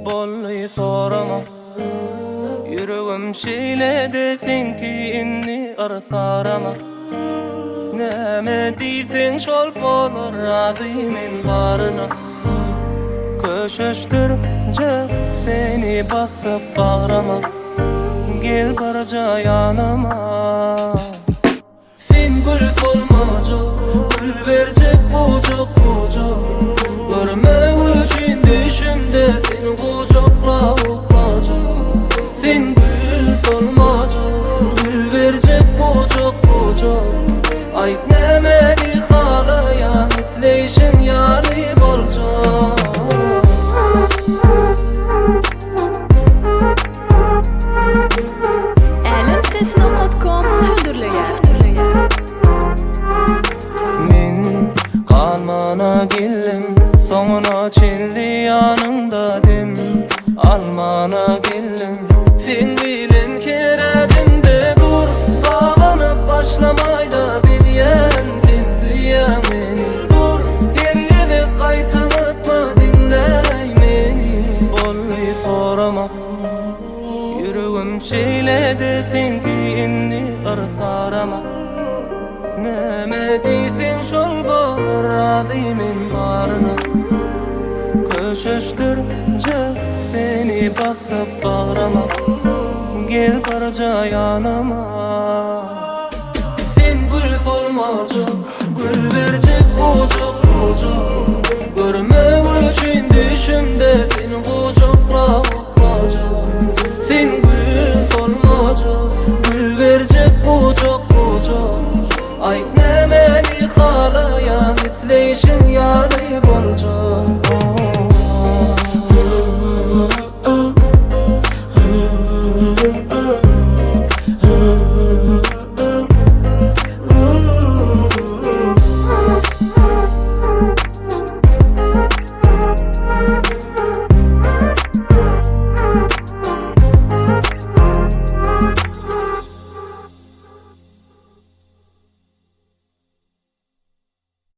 Boldy sorama Ýüregim şeýledi seňki indi yrsarama Näme diýseň şol bolar razy men baryna Köşeşdirjek seni basyp bagrama Gel birje ýanyma. Sen gül solmajak, gül berjek gujak gujak Görmek üçin düşümde seni gujaklap uklajak Sen gül solmajak, gül berjek gujak gujak Aýt nämeni halaýaň isleýşiň ýaly boljak. Älem ses nokat kom hödürleýär. Men galmana geldim Soňuna çenli ýanyňda dem almana geldim Sen bilen her ädimde dur Gabanyp başlamaýda bilýän Sen söýýäň meni Dur her gezek gaýtalatma diňläý meni Boldy sorama Ýüregim şeýledi seňki indi yrsarama Näme diýseň şol bolar razy men baryna Köşeşdirjek seni basyp bagrama Gel birje ýanyma.